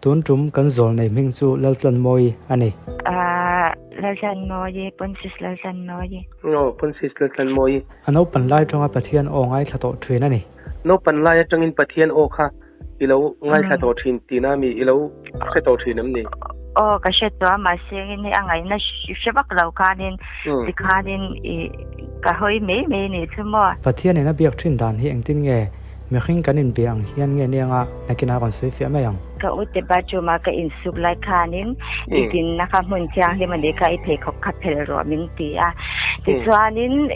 Tun tum kan zawlnei hming chu Laltlanmawii a ni. Laltlanmawii, Ponsis Laltlanmawii. Aw, Ponsis Laltlanmawii. A naupan lai atanga Pathian aw ngaithla tawh thin a ni. Naupan lai atangin Pathian aw kha i lo ngaithla tawh thin tihna mi i lo hre tawh thin em ni? Aw, ka hre tawh a, mahse engin hei a ngaihna hre vak lo khanin tikhanin i ka hawi mai mai a nih chu maw. Pathianin a biak thin dan hi engtin nge Mihring kan inbia ang hian nge nianga nakinah a rawn sawi fiah mai ang. Ka ute bathroom a ka insuk lai khanin i dinna kha hmun thianghlim a nih kha i pheikhawk kha phelh rawh min ti a. Tichuanin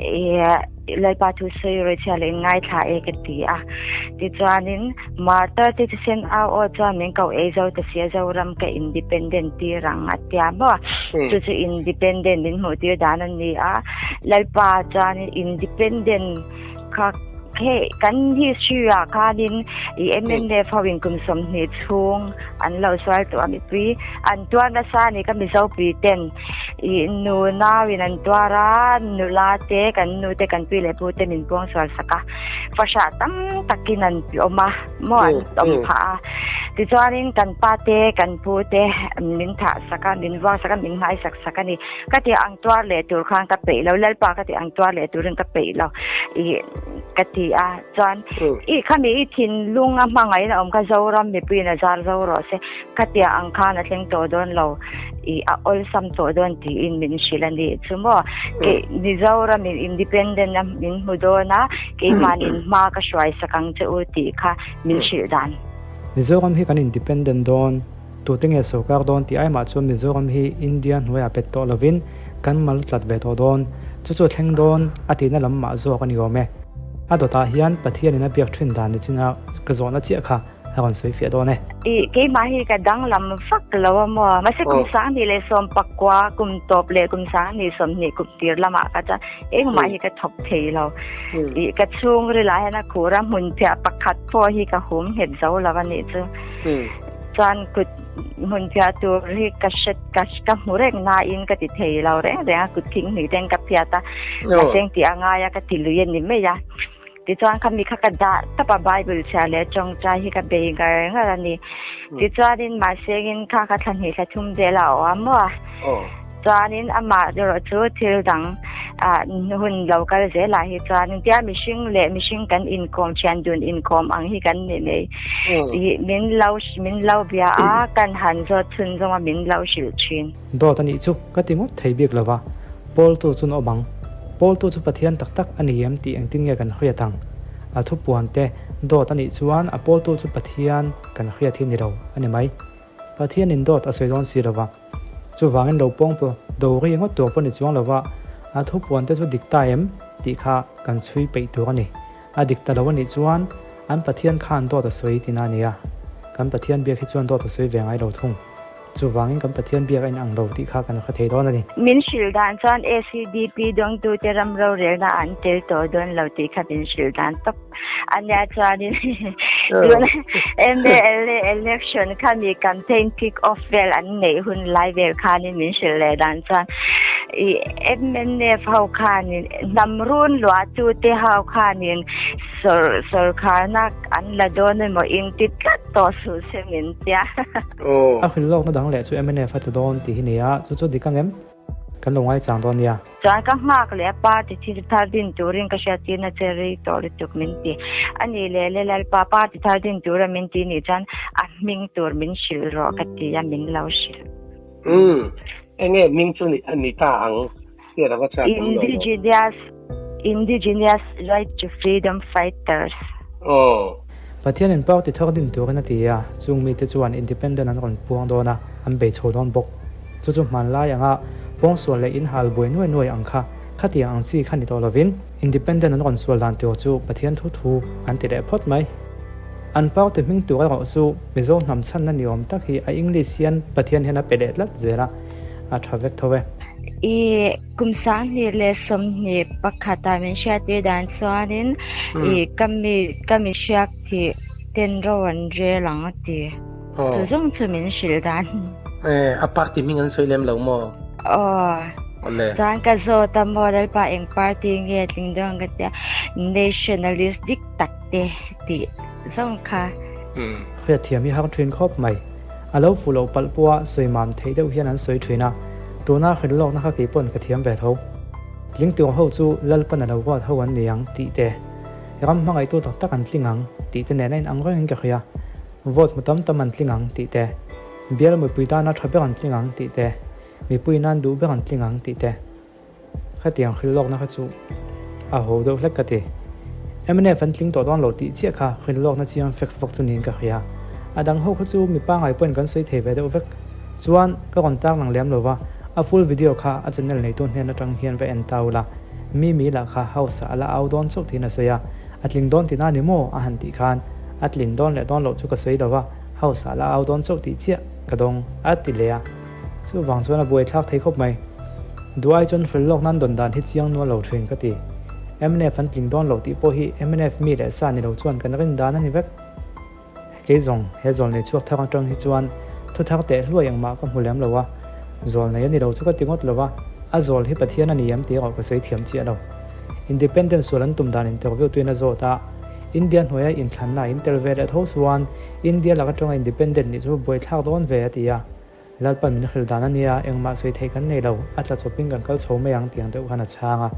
Lalpa thu sawi rawih chhia leh in ngaithla e ka ti a. Tichuanin Martar te thisen au aw chuan min ko ei zo ta sia Zoram ka independent tir ang a tia maw. Chu chu independent min hmuh tir dan a ni a. Lalpa chuanin independent Kha hei kan history ah khanin i MNF ho in kum 20 chhung an lo sual tawh a mipui an tuar nasa a ni ka Mizo pui ten i nu nau in an tuar a nula te kan nu te kan pi leh pu te min puang sual sak a fahrah tam takin an awm a maw an awm phah a tichuanin kan pa te kan pu te min thah sak a min vuak sak a min nghaisak sak a ni. Ka ti ang tuar leh tur khan ka peih lo, Lalpa ka ti ang tuar leh turin ka peih lo i ka ti a, chuan i khami i thinlung a hmangaih in a awm kha Zoram mipuiin a zar zo rawh se, ka tia ang khan a thleng tawh dawn lo i a awlsam tawh dawn tiin min hrilh a nih chu maw. Kei Mizoram in independent a min hmu dawn a, keimahni hma ka hruai sak ang che u tih kha min hrilh dan. Mizoram hi kan independent dawn. Tute nge sorkar dawn tih aimah chuan Mizoram hi India hnuaiah pet tawh lovin kan mal tlat ve tawh dawn. Chu chu a thleng dawn a tihna lam mah zawk a ni awm e. A dawtah hian Pathianin a biak thin dan ni china ka zawhna chiah kha a rawn sawi fiah dawn e. Ih, keimah hi ka danglam vak lo a maw? Mahse kum 2019 kum tawp leh kum 2020 kum tir lamah kha chuan engmah hi ka thawk thei lo. Ih, ka chhungril ah hian a khur a, hmun phiah pakhat pawh hi ka hum nghet zo lo a nih chu. Chuan kut hmun phiah tur hi ka hre ka ka hmu reng nain ka ti thei lo reng reng a kut thing hnih ten ka phiat a ka seng tih a ngai a ka ti lui a ni mai a tichuan khami kha ka dah tawp a bible chhiar leh tawngtai hi ka bei ngar ngar a ni tichuanin mahsengin kha kha thla hnih thla thum vel a awm a maw Chuanin amah erawh chu thil dang hun lo kal zelah hi chuanin tia mihring leh mihring kan inkawm thian dun inkawm ang hi kan ni mai. Ih min lo min lo bia a, kan han zawt chhun zawng a min lo hrilh thin. Dawt a nih chu ka ti ngawt thei bik lova, Pawltu chu nawm ang. Pawltu chu Pathian tak tak a ni em tih engtin nge kan hriat ang? A thupuan te dawt a nih chuan a pawltu chu Pathian kan hriat hi ni lo a ni mai. Pathianin dawt a sawi dawn si lova. Chuvangin lo pawng pawh do ri ngawt tur pawh ni chuang lova, a thupuan te chu dik ta em tih kha kan chhui peih tur a ni. A dik ta lo a nih chuan an Pathian khan dawt a sawi tina a nia. Kan Pathian biak hi chuan dawt a sawi ve ngai lo thung. Chuvangin kan Pathian biak a inang lo tih kha kan hre thei dawn a ni. Min hrilh dan chuan ACDP dawngtute ram rorelna an tel tawh dawn lo tih kha min hrilh dan tawp. Ania chuanin tuna MLA election kha mi campaign kick off vel an neih hun lai vel khanin min hrilh leh dan chuan i MNF ho khanin hnam run luah tu te ho khanin sawr sawrkharna an la dawn emaw in ti tlat tawh suh se min tia. A hrilh lawkna dang leh chu MNF a tlu dawn tih hi nia, chu chu dik ang em? Kan lo ngaichang dawn nia. Chuan ka nghak leh a party thil thar din turin ka hriat tirna che rei tawh lutuk min ti. A nih leh le Lalpa, party thar din tura min ti nih chuan a hming tur min hrilh rawh ka ti a, min lo hrilh. Umm, enge hming chu a ni ta ang hriat a va chak awm lo maw? Indigenous Indigenous Right to Freedom Fighters. Aw. Pathianin party thar din turin a ti a, chung mite chuan independent an rawn puang dawn a, an bei chho dawn bawk. Chu chu hmanlai anga pawngsual leh inhal buai nuai nuai ang kha, khatiang ang chi kha ni tawh lovin, independent an rawn sual dan tur chu Pathian thu thu an ti leh phawt mai. An party hming tur erawh chu Mizo hnam chhanna ni awm tak hi a English hian Pathian hian a pe leh tlat zel a, a tha vek tho e. I kum 2021 ah min hriattir dan chuanin i ka mi ka mi hriak tih ten ro an rel ang a ti. Chu zawng chu min hrilh dan. E, a party hming an sawi lem lo maw? Aw. Awle. Chuan ka zawt a maw Lalpa eng party nge tling dawn ka tia nationalist dik tak te tih zawng kha. Hriatthiam hi har thin khawp mai. A lo fuh loh palh pawha sawi mam theih deuh hian an sawi thin a, tuna hrilh lawkna kha kei pawn ka thiam ve tho. Tling tur ho chu Lalpan a lo ruat ho an ni ang tih te, ram hmangaihtu tak tak an tling ang tih te nen a inang rengin ka hria. Vote hmu tam tam an tling ang tih te, bial mipui tana tha ber an tling ang tih te, mipui nan duh ber an tling ang tih te. Khatiang hrilh lawkna kha chu a ho deuh hlek ka ti. Mnf an tling tawh dawn lo tih chiah kha hrilh lawkna chiang fek fawk chu niin ka hria. A dang ho kha chu mi pangai pawhin kan sawi thei ve deuh vek. Chuan ka rawn tar lang lem lo va, a full video kha a channel neitu hnen atang hian va en ta ula. Mi mi lah kha house ah a la au dawn chauh tiin a sawi a, a tling dawn tihna ni maw a han tih khan a tlin dawn leh dawn loh chu ka sawi lo va, house ah a la au dawn chauh tih chiah ka dawng a ti leh a. Chuvang chuan a buaithlak thei khawp mai. Duai chuan hril lawk nan dawn dan hi chiang nual lo thin ka ti. Mnf an tling dawn lo tih pawh hi mnf mi leh sa ni lo chuan kan rin dan a ni vek. Kei zawng he zawlnei chhuak thar atang hi chuan thu thar teh hluai engmah ka hmu lem lo a, zawlnei a ni lo chu ka ti ngawt lo a, a zawl hi Pathian a ni em tih erawh ka sawi thiam chiah lo. Independent sual an tum dan interview tuin a zawt a, India hnuaia inthlanna a intel ve leh tho chuan India lak atanga independent nih chu buaithlak dawn ve a ti a. Lalpan min hrilh dan a nia, engmah sawi theih kan nei lo, a tla chawpin kan kal chho mai ang tiang deuh khan a chhang a.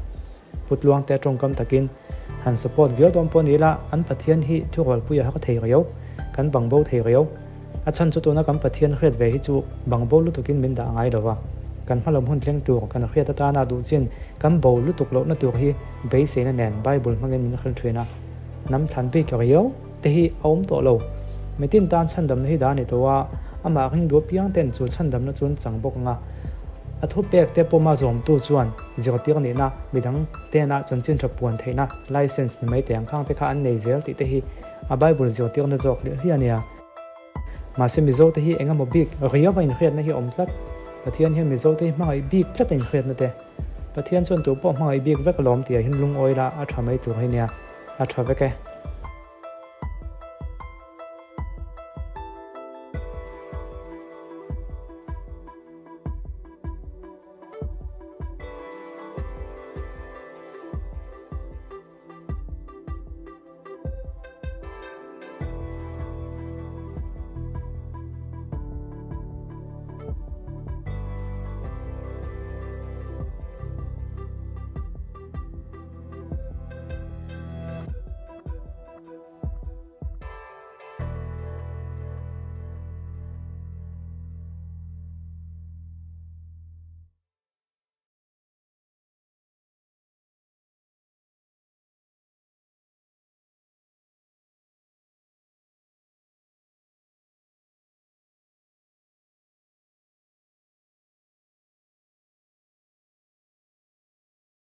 Pu Tluangte a tawngkam takin, Han support viau dawn pawh ni ila, an Pathian hi thurualpui a hak thei riau, kan bang bo thei riau. A chhan chu tuna kan Pathian hriat ve hi chu bang bo lutukin min dah ngai lo va, kan hmalawm hun thleng tur kan hriat atana duh chin kan bo lutuk lohna tur hi beiseina nen Bible hmangin min hrilh thin a. Hnam thlan bik riau. Te hi a awm tawh lo. Mitin tan chhandamna hi dah a ni tawh a, amah ringdu apiang ten chu chhandamna chu an chang bawk ang a. A thupek te pawma zawmtu chuan zirtir nihna, midang tena chanchin tha puan theihna license ni mai te ang khang te kha an nei zel tih te hi a Bible zirtirna zawk hliah hliah a nia. Mahse Mizo te hi eng emaw bik riau a inhriatna hi a awm tlat. Pathian hian Mizo te hi hmangaih bik tlat a inhriatna te. Pathian chuan tu pawh hmangaih bik vek alawm tih ah hian lungawi la a tha mai tur hi nia. A tha vek e.